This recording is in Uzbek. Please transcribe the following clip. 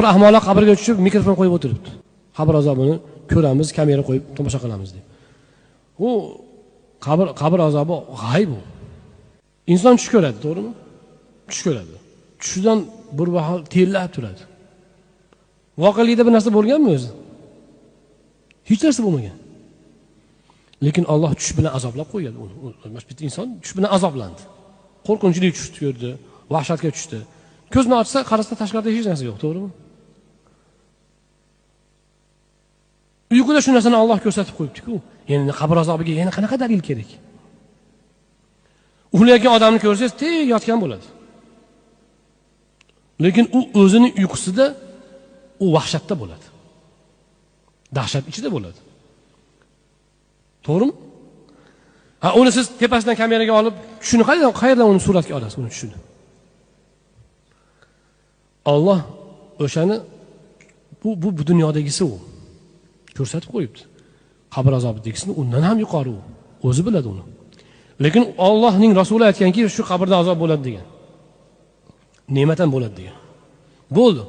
bir ahmoqlar qabrga tushib mikrofon qo'yib o'tiribdi. Qabr azobini ko'ramiz, kamera qo'yib tomosha qilamiz deb. U qabr azobi g'ayb u. Inson tush ko'radi, to'g'rimi? Tush ko'radi. Tushidan bir mahal terlab turadi. Voqelikda bir narsa bo'lganmi o'zi? Hech narsa bo'lmagan. Lekin Alloh tush bilan azoblab qo'ygan uni. Bitta inson tush bilan azoblandi. Qo'rqinchli tush ko'rdi, vahshatga tushdi. Ko'zni ochsa, qarasa tashqarida hech narsa yo'q, to'g'rimi? Uyquda shu narsani Alloh ko'rsatib qo'yibdi-ku. Endi qabr azobiga yana qanaqa dalil kerak? Uxlayotgan odamni ko'rsangiz, tek yotgan bo'ladi. Lekin u o'zini uyqusida u vahshatda bo'ladi. Dahshat ichida bo'ladi. To'g'rimi? Ha, uni siz tepasidan kameraga olib, tushini qayerdan uni suratga olasiz, uni tushini? Alloh o'shani bu dunyodagisi u ko'rsatib qo'yibdi. Qabr azobidagisini undan ham yuqori u. O'zi biladi uni. Lekin Allohning rasuli aytganki, shu qabrda azob bo'ladi degan. Ne'mat ham bo'ladi degan. Bo'ldi.